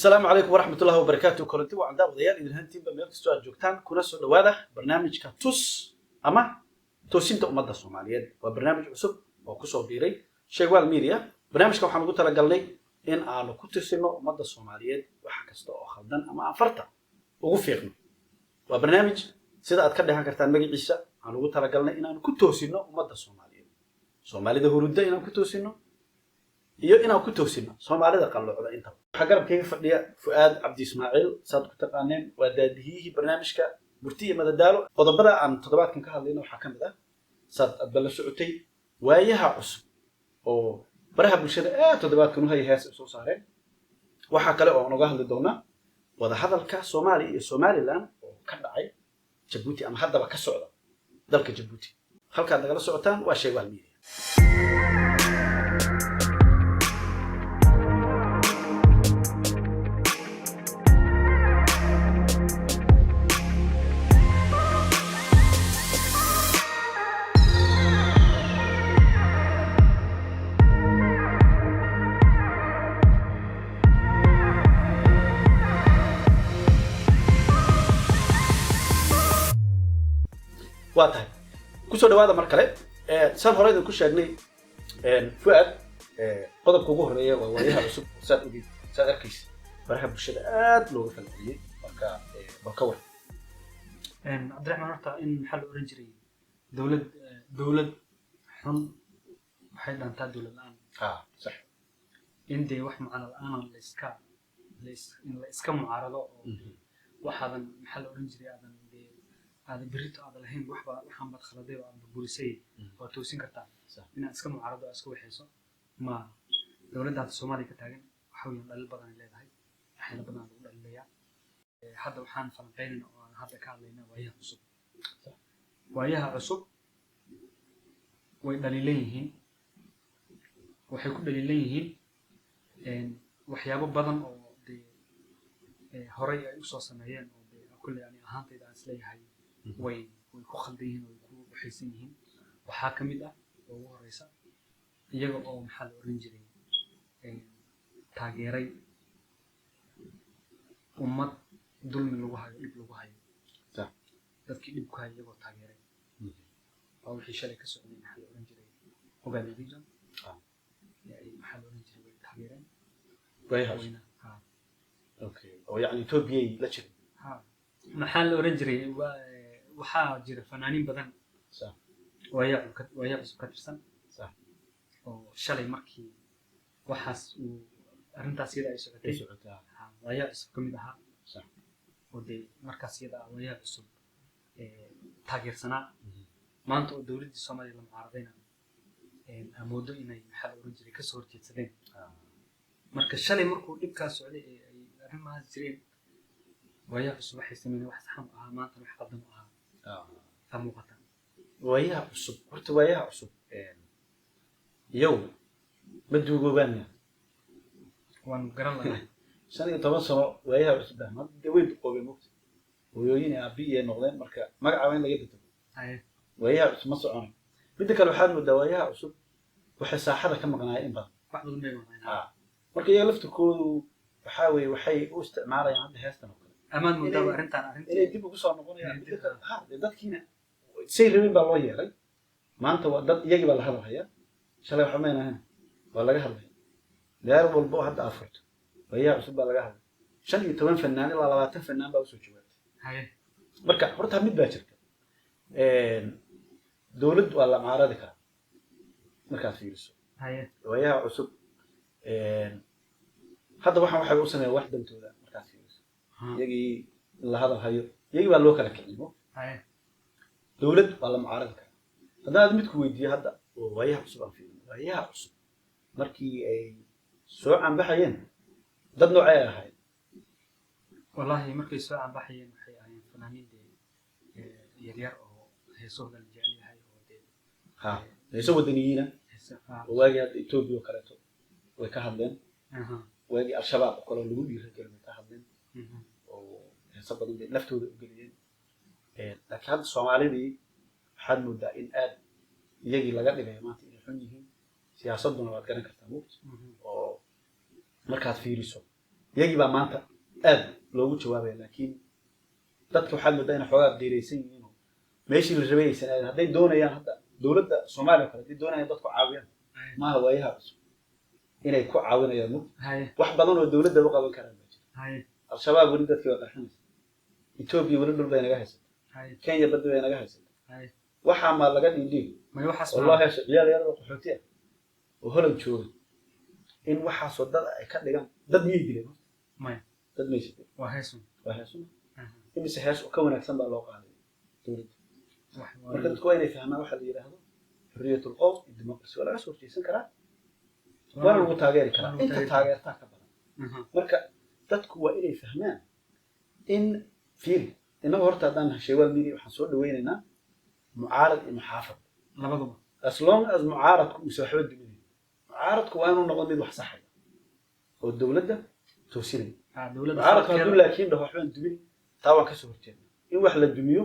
Asalaamu calaykum waraxmat ullahi wabarakaatu. Kulanti wacan daawadayaal, idin hantiinba meel kastoo aad joogtaan, kuna soo dhowaada barnaamijka Tus ama Toosinta Ummadda Soomaaliyeed. Waa barnaamij cusub oo kusoo biiray Sheegwaal Media. Barnaamijka waxaan ugu talagalnay in aanu ku tusino ummadda Soomaaliyeed wax kasta oo khaldan ama aan farta ugu fiiqno. Waa barnaamij, sida aad ka dheehan kartaan magaciisa, aan ugu talagalnay inaanu ku toosino ummadda Soomaaliyeed, Soomaalida hurudda inaan ku toosino iyo inaan ku toosino Soomaalida qalloocda intaba. Waxaa garabkayga fadhiya Fu'aad Cabdi Ismaaciil, saad ku taqaaneen, waa daadihiyihii barnaamijka Murti iyo Madadaalo. Qodobada aan toddobaadkan ka hadlayno waxaa ka mid ah, saad aadba la socotay, Waayaha Cusub oo baraha bulshada aad toddobaadkan u haya, hees ay soo saareen. Waxaa kale oo aan uga hadli doonaa wadahadalka Soomaaliya iyo Somaliland oo ka dhacay Jabuuti ama haddaba ka socda dalka Jabuuti. Halkaad nagala socotaan waa Sheegwaal Media. Waa tahay, kusoo dhawaada mar kale. Saan hore idinku sheegnay, Fuad, qodobka ugu horeeya waa Waayaha Cusub. Saad ogeyd, saad arkaysa, baraha bulshada aad looga falceliyey. Marka bal ka war. Cabdiraxmaan, horta in maxaa la oran jiray, dowlad xun waxay dhaantaa dowlad la-aan. Ha, sax. In dee wax macno la-aana layska lays in la iska mucaarado oo waxaadan maxaa la oran jiray aadan dee aadan berrito aadan lahayn waxba, waxaan baad khaladay oo aad burburisay, waa toosin kartaa. Inaad iska mucaarado oo iska waxayso ma dowladda hadda Soomaaliya ka taagan waxa weeyaan dhalil badan ay leedahay, waxyaalo badan lagu dhalilayaa. Hadda waxaan falanqeynayna oo aan hadda ka hadlaynaa Waayaha Cusub. Waayaha Cusub way dhaliilan yihiin, waxay ku dhaliilan yihiin waxyaabo badan oo dee horay ay usoo sameeyeen oo dee kulley ani ahaantayda aan isleeyahay way ku khaldan yihiin, way ku waxaysan yihiin. Waxaa ka mid ah oo ugu horeysa iyaga oo maxaa la oran jiray taageeray ummad dulmi lagu hayo, dhib lagu hayo. Dadkii dhib ku hayo iyagoo taageeray waa wixii shalay ka socday maxaa la oran jiray Ogaden region. Ee ay maxaa la oran jiray way taageereen. Waayaha Cusub. Wayna ha. Okay, oo yacni Etoobiyay la jiray. Ha, maxaa la oran jiray, waxaa jira fanaaniin badan Waayaha Cusub ka tirsan oo shalay markii waxaas uu arrintaas iyada ay ay socotay socotaa, ha, Waayaha Cusub ka mid ahaa oo dee markaas iyada ah Waayaha Cusub taageersanaa. Maanta oo dowladdii Soomaaliya la mucaaradayna amoodo inay maxaa la oran jiray kasoo horjeedsadeen. Marka shalay markuu dhibkaas socday ee ay arrimahaas jireen, Waayaha Cusub waxay sameeyeen wax saxan u ahaa, maantana wax qaldan u ahaa taa muuqata. Waayaha Cusub, horta Waayaha Cusub iyagu ma duugoobaan? Waan garan lahaa. 15 sano Waayaha Cusub baa hadda dee way duqoobeen, mogta, hooyooyin iyo aabi iyay noqdeen. Marka magaca waa in laga bedelo. Waayaha Cusub ma soconayo. Midda kale, waxaad moodaa Waayaha Cusub waxay saaxada ka maqnaayeen in badan. Wax badan bay maqneen. Ha, marka iyaga laftirkoodu waxaa weeye waxay u isticmaalayaan hadda heestan oo kale amaad moodaaba arrintan inay arrintii dib ugu soo noqonayaan. Inay Midda dib kale, ha, dee dadkiina say rabeen baa loo yeelay. Maanta waa dad iyagii baa la hadalhayaa, shalay waxba mayna ahayn, waa laga hadlaya meel walba oo hadda aad furto Waayaha Cusub baa laga hadlay. 15 fanaan ilaa 20 fanaan baa usoo jawaabtay. Marka horta mid baa jirta, dowlad waa la mucaaradi karaa markaad fiiriso. Waayaha Cusub hadda waxaan waxay u sameeyaan wax dantooda markaad fiiriso. Iyagii in la hadal hayo, iyagii baa loo kala kicimo. Dowlad waa la mucaaradi karaa. Haddaan aad midku weydiiyo hadda oo Waayaha Cusub aan fiirino, Waayaha Cusub markii ay soo canbaxayeen dad noocay ay ahayd? Wallaahi markay soo canbaxayeen waxay ahaayeen fanaaniin dee yaryar oo heesahooda la jecel yahay oo dee Ha, heeso wadaniyiina. Heese ha. Oo waagii hadda Etoobiya oo kaleeto way ka hadleen. Waagii Al-Shabaab oo kale oo lagu dhiirigelin way ka hadleen oo heeso badan bay naftooda u geliyeen. Laakiin hadda Soomaalidii waxaad moodaa in aad iyagii laga dhigayo maanta inay xun yihiin. Siyaasadduna waad garan kartaa, mugta, oo markaad fiiriso Iyagii baa maanta aad loogu jawaabaya, laakiin dadka waxaad moodaa inay xoogaa qiiraysan yihiin oo meeshii la rabay aysan aadin. Hadday doonayaan hadda dowladda Soomaaliya oo kale, hadday doonayaan dadku caawiyaan, maaha Waayaha Cusub inay ku caawinayaan mug wax badan oo dowladda u qaban karaan baa jira. Al-Shabaab weli dadkii waa qarxinaysa, Etoobiya weli dhul bay naga haysata, Kenya baddi bay naga haysata. Waxaa maa laga dhiidhiig May waxaas oo loo heesho ciyaal yar oo qaxooti ah oo Holland jooga in waxaasoo dad ay ka dhigaan? Dad miyay dileen horta? Maya. Dad maysa dileen. Waa heesun. Waa heesuna. Imise hees oo ka wanaagsan baa loo qaaday dowladda? Wax Marka dadku waa inay fahmaan waxa la yidhaahdo xorriyatul qowl iyo democracy. Waa laga soo horjeesan karaa, waana lagu taageeri karaa. Waa lagu Inta taageeri. taageertaa ka badan. Marka dadku waa inay fahmaan in, fiiri, innagu horta haddaan nahay Sheewaal Media waxaan soo dhaweynaynaa mucaarad iyo muxaafad. Labaduba. As long as mucaaradku uusan waxba duminayn. Mucaaradku waa inuu noqdo mid wax saxaya oo dowladda toosinaya. Dowladda Mucaaradku hadduu khaladkeeda- laakiin dhaho waxbaan dumin, taa waan kasoo horjeednaa. In wax la dumiyo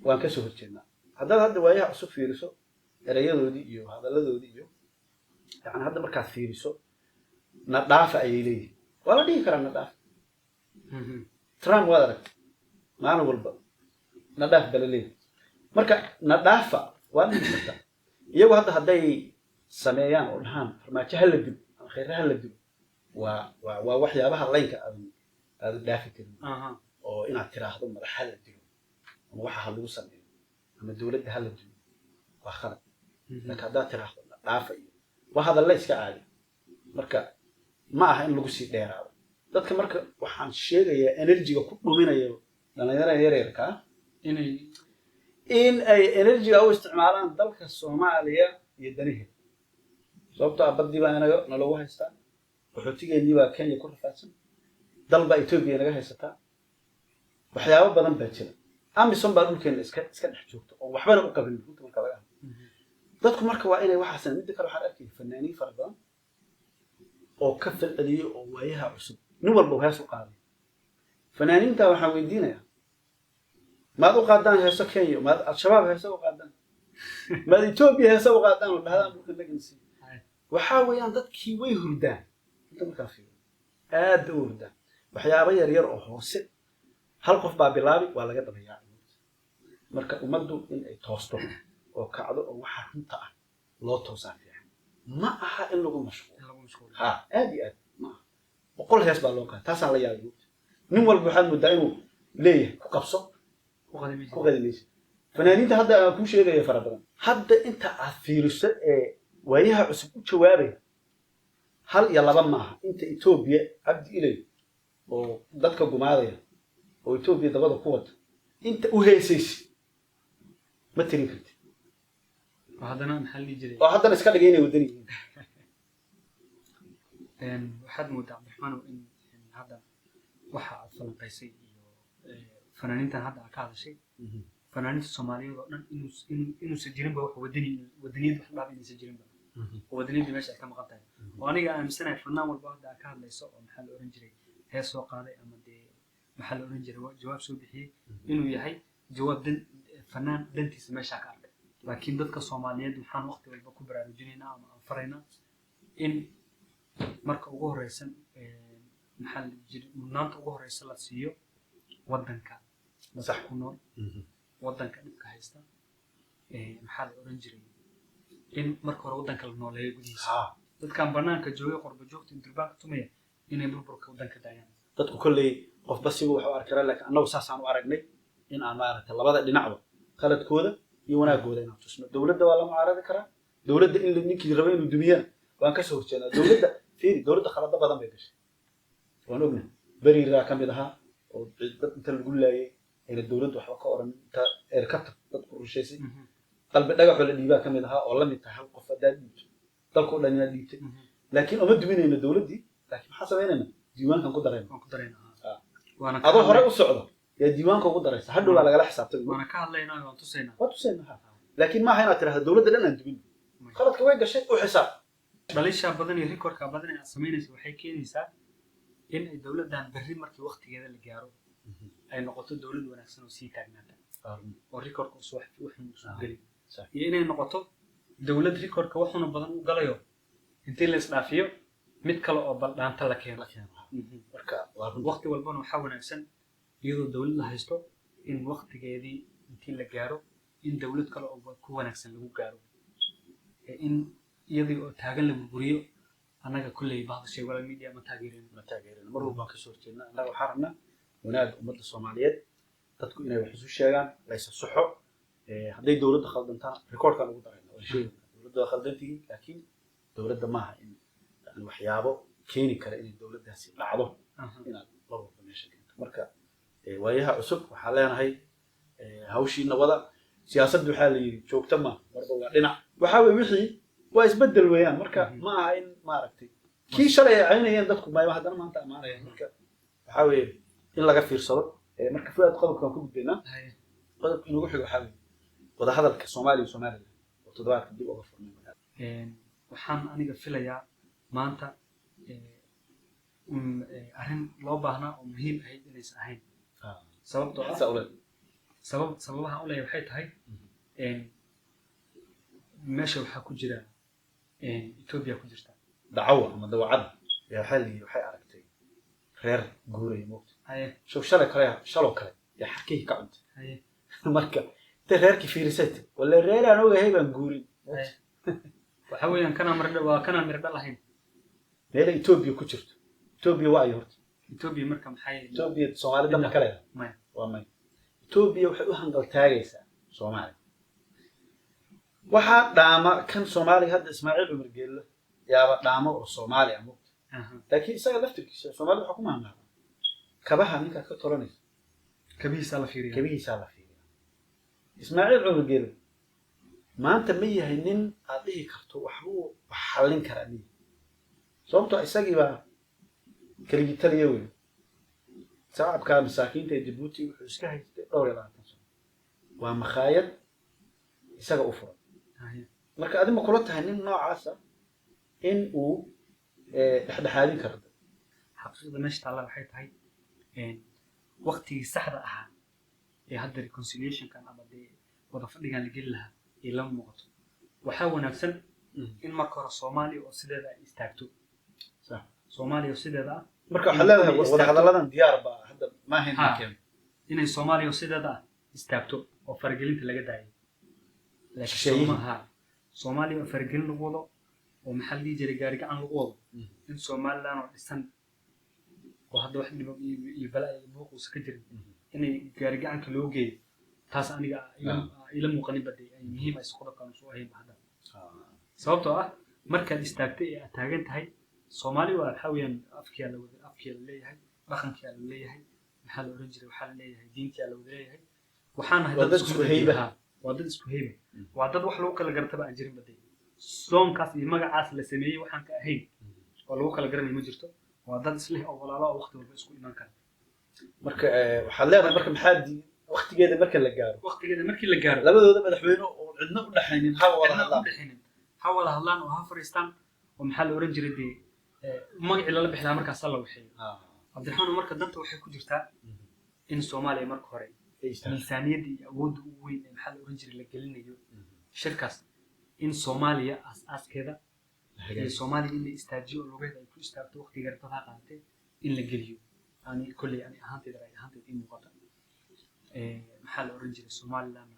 waan kasoo horjeednaa. Haddaad hadda Waayaha Cusub fiiriso, erayadoodii iyo hadalladoodii iyo yani hadda markaad fiiriso, na dhaafa ayay leeyihin. Waa la dhihi karaa na dhaafa. Trump waad aragtay, maalin walba na dhaaf bala leeyahay. Marka na dhaafa waa dhihi kartaa. Iyagu hadda hadday sameeyaan oo dhahaan Farmaajo ha la dilo ama Khayre ha la dilo, waa waxyaabaha laynka aadan dhaafi karin oo inaad tiraahdo madax ha la dilo ama waxa ha lagu sameeyo ama dowladda ha la dilo waa khalad. Laakiin haddaad tiraahdo na dhaafa iyo waa hadalla iska caadi. Marka ma aha in lagu sii dheeraado dadka. Marka waxaan sheegayaa energy-ga ku dhuminayo dhalinyarada yaryarka ah inay in ay energy-ga u isticmaalaan dalka Soomaaliya iyo danaheeda, sababtoo ah baddii baa inaga nalagu haystaa, qaxootigeennii baa Kenya ku rafaadsan, dal baa Etoobiya naga haysataa, waxyaabo badan baa jira. AMISOM baa dhulkeena iska dhex joogta oo waxbana u qabin runta marka laga hadlo. Dadku marka waa inay waxaasan. Midda kale, waxaan arkaya fanaaniin fara badan oo ka falceliyey oo Waayaha Cusub nin walba uu hees u qaaday. Fanaaniinta waxaan weydiinayaa: maad u qaadaan heeso Kenya? Maad Al-Shabaab heeso u qaadaan? Maad Etoobiya heeso u qaadaan oo dhahdaan dhulka nagansi? Waxaa weeyaan dadkii way hurdaan inta markaa fiiro, aad bay u hurdaan. Waxyaabo yar yar oo hoose hal qof baa bilaabi, waa laga daba yaacay. Marka ummaddu in ay toosto oo kacdo oo waxa runta ah loo toosaa fiican. Ma aha in lagu mashquulo. In lagu mashquulo. Ha, aad iyo aad ma aha. 100 hees baa loo qaada, taasaan la yaabay. Nin walba waxaad moodaa inuu leeyahay ku qabso. Ku qadimaysid. Ku qadimaysa. Fanaaniinta hadda aan kuu sheegaya fara badan hadda inta aad fiiriso ee Waayaha Cusub u jawaabaya hal iyo laba maaha. Inta Etoobiya Cabdi Ilay oo dadka gumaadaya oo Etoobiya dabada ku wata inta u heesaysa ma tirin kartid. Oo haddana maxaa la dhihi jiray? Oo haddana iska dhigay inay wadan yihiin. Waxaad moodaa, Cabdiraxmaanow, in hadda waxa aad falanqaysay iyo fanaaniintan hadda aad ka hadashay, fanaaniinta Soomaaliyeed oo dhan, inuusan jirinba wax wadani, wadaniyad wax dhaaf inaysan jirinba, oo wadaniyadii meesha ay ka maqan tahay, oo aniga aaminsanahay fanaan walba hadda aad ka hadlayso oo maxaa la oran jiray hees soo qaaday ama dee maxaa la oran jiray jawaab soo bixiyey inuu yahay jawaab dan fanaan dantiisa meeshaa ka arkay. Laakiin dadka Soomaaliyeed waxaan waqti walba ku baraarujinaynaa ama aan faraynaa in marka ugu horeysa maxaa la dhihi jiray mudnaanta ugu horeysa la siiyo waddanka dadka ku nool, waddanka dhibka haysta, maxaa la oran jiray in marka hore waddanka la nooleeyo gudihiisa. Dadkan banaanka joogay, qurba joogta, durbaanka tumaya, inay burburka waddanka daayaan. Dadku kolley qofba sibu wax u arki karaa, laakiin annagu saasaan u aragnay in aan maaragtay labada dhinacba khaladkooda iyo wanaagooda inaan tusno. Dowladda waa la mucaaradi karaa. Dowladda in ninkii raba inuu dumiyana waan kasoo horjeednaa. Dowladda fiiri, dowladda khalado badan bay gashay, waan ognahay. Beriraa ka mid ahaa oo dad inta lagu laayay ayna dowladdu waxba ka oran, inta helicopter dad ku rushaysay. Qalbi Dhagaxoo la dhiibaa ka mid ahaa oo la mid tahay hal qof haddaad dhiibto dalkao dhan inaad dhiibtay. Laakiin uma duminayno dowladdii, laakiin maxaa samaynayna? Diiwaankan ku darayna. Waan ku daraynaa. Ah. Waana ka Adoo hore u socdo yaa diiwaanka ugu daraysa, hadhow baa lagala xisaabtay. Waana ka hadlaynaa, waan tusaynaa. Waa tusayna ha, laakiin maaha inaad tirahdo dowladda dhan aan dumin. Khaladka way gashay u xisaab. Dhalisha badan iyo recordka badan ee aad samaynaysa waxay keenaysaa in ay dowladdan berri markii waqtigeeda la gaaro ay noqoto dowlad wanaagsan oo sii taagnaata oo recordka uusan wax waxun uusan gelin, iyo inay noqoto dowlad recordka waxuna badan u galayo intii la isdhaafiyo. Mid kale oo baldhaanta la keeno. La keeno. Marka waa run. Waqti walbana waxaa wanaagsan iyadoo dowlad la haysto in waqtigeedii intii la gaaro in dowlad kale oo ku wanaagsan lagu gaaro. Ee in iyadii oo taagan la burburiyo, annaga kolley bahda Sheegwalaal Media ma taageerino. Ma taageerina, mar walbaan kasoo horjeedna. Annaga waxaan rabnaa wanaagga ummadda Soomaaliyeed, dadku inay wax isu sheegaan, laysa soxo. Hadday dowladda khaldantana recordkaan ugu darayna, waan sheegayna dowladda waa khaldan tihiin, laakiin dowladda maaha in yani waxyaabo keeni kara inay dowladdaasi dhacdo inaad mar walba meesha keento. Marka waayaha cusub waxaan leenahay hawshiina wada. Siyaasadda waxaa la yidhi joogto ma marba waa dhinac, waxaa weye wixii waa isbeddel weeyaan. Marka ma aha in maaragtay kii shalay ay caynayeen dadku mayba haddana maanta ammaanayaan. Marka waxaa weeye in laga fiirsado. Marka Fuaad, qodobkaan ku gudbaynaa. Qodobka inugu xigo waxaa weeye wadahadalka Soomaaliya iyo Somaliland oo toddobaadka dib uga furmay magaalada. Waxaan aniga filayaa maanta arrin loo baahnaa oo muhiim ahayd inaysan ahayn, sababtoo ah Saa ule. Sababaha u leeyahay waxay tahay meesha waxaa ku jira Ethiopia ku jirta. Dacawa ama dawacada yaa waxaa la yidhi waxay aragtay reer guuraya moogta. Show shalay kale, shaloo kale yaa xarkihii ka cuntay. Marka intay reerkii fiirisay tiri, walle reer aan ogahay baan guurin. Waxa weeyaan kanaa mirdha, waa kanaa mirdha lahayn. Meela Etoobiya ku jirto, Etoobiya waa ay horta. Ethiopia marka maxay? Etoobiya Soomaali damba kale. Maya. Waa may, Etoobiya waxay u hanqaltaagaysaa Soomaaliya. Waxaa dhaama kan Soomaaliga hadda Ismaaciil Cumar Geello yaaba dhaamo oo Soomaali ah moogta. Laakiin isaga laftirkiisa Soomaalida waxaa ku mahadnaqaa kabaha ninkaad ka tolanaysa. Kabihiisaa la fiiriya. Kabihiisaa la fiiriya. Ismaaciil Cumar Geello maanta ma yahay nin aad dhihi karto waxbuu wax xallin karaa? Ma yahay, sababtoo isagii baa keligii taliya wey. Shacabka masaakiinta ee Jabuuti wuxuu iska haystay dhowr iyo labaatan sano, waa makhaayad isaga u furan. Marka adi ma kula tahay nin noocaasa in uu dhexdhexaadin karo? Xaqiiqda meesha taalla waxay tahay waqtigii saxda ahaa ee hadda reconciliationkan ama dee wada fadhigan la geli lahaa ee lama muuqato. Waxaa wanaagsan in marka hore Soomaaliya oo sideeda ay istaagto. Soomaaliya oo sideeda ah. Marka waxaad leedahay Inay wadahadalladan diyaar ba hadda ma ahayn. Ha. Keeno. Inay Soomaaliya oo sideeda ah istaagto oo faragelinta laga daayo. Laakiin Shisheeyihii. Ha, Soomaaliya oo faragelin lagu wado oo maxaa la dhihi jiray gaari gacan lagu wado, in Somaliland oo dhisan oo hadda wax dhibo iyo balaa iyo buuq uusan ka jirin inay gaari gacanka loo geeyo, taas aniga ila muuqanin ba dee ay muhiim aysan qodobkan soo ahayn ba hadda, sababtoo ah markaad istaagtay ee aad taagan tahay, Soomaali waa waxaa weeyaan afkiyaa la wada, afkiyaa la leeyahay, dhaqankiyaa la leeyahay, maxaa la oran jiray, waxaa la leeyahay diintiyaa la wada leeyahay. Waxaan nahay Waa dad isku heyba. Ha, waa dad isku heyba, waa dad wax lagu kala gartaba aan jirin baday. Soonkaas iyo magacaas la sameeyey waxaan ka ahayn oo lagu kala garanayo ma jirto. Waa dad isleh oo walaalo oo waqti walba isku iman kara. Marka waxaad leedahay marka maxaa waqtigeeda marka la gaaro? Waqtigeeda markii la gaaro. Labadooda madaxweyne oo cidna u dhexaynin ha wada cidna u hadlaan. dhexaynin ha wada hadlaan oo ha fadhiistaan oo maxaa la oran jiray dee magacii lala bixi lahaa markaas ha la waxeeyo. Cabdiraxmaan, marka danta waxay ku jirtaa in Soomaaliya marka hore Ay istaagto. miisaaniyadda iyo awoodda ugu weyn ee maxaa la oran jiray la gelinayo shirkaas, in Soomaaliya aas-aaskeeda iyo Soomaaliya in la istaajiyo oo lugeeda ay ku istaagto, waqtiga rabtada ha qaadatee, in la geliyo. Ani kolley ani ahaanteyda, ra'yi ahaanteyda ii muuqata maxaa la oran jiray Somalilandna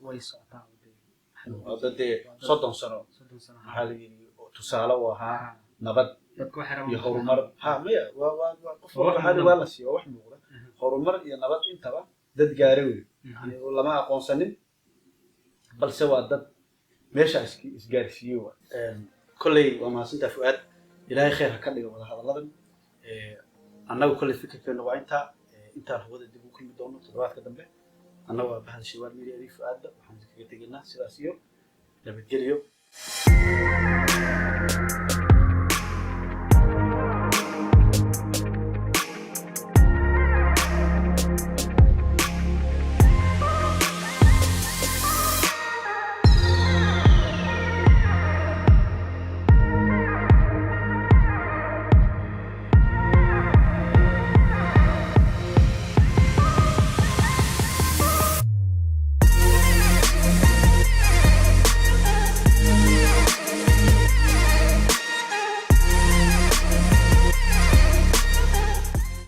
way socotaa oo dee maxaa la oran Oo dad dee waa dad 30 sano 30 sano. Maxaa la yidhi tusaale u ahaa Ha. nabad Dadka waxay rabaan iyo horumar. Ha, maya, waa qof Waa wax walba waxaa muuqda. waa la siiya, waa wax muuqda. Horumar iyo nabad intaba dad gaara wey. Yani lama aqoonsanin, balse waa dad meesha isgaarsiiyey. Waa kolley waa mahadsantaa Fuaad. Ilaahay khayr ha ka dhigo wada hadalladan. Annagu kolley fikirkeenu waa intaa. Intaan hawada dib u kulmi doono toddobaadka dambe, annagu waa bahda Shawaal Media, adig Fuaadba, waxaan idinkaga tegaynaa sidaas iyo nabadgelyo.